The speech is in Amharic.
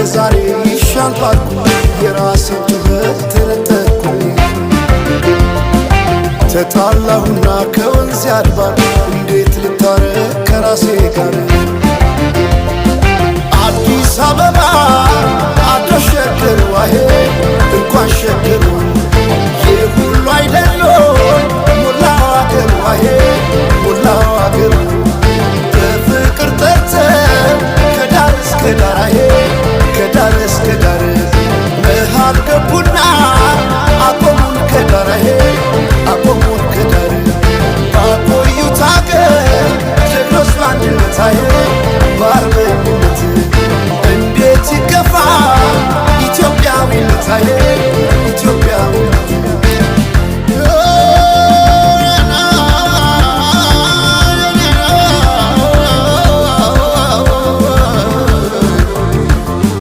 የዛሬ ይሻል ባልኩ የራሴን ጩኸት ተነጠቅኩኝ። ተጣላሁና ከወንዝ አድባር እንዴት ልታረቅ ከራሴ ጋር? አዲስ አበባ።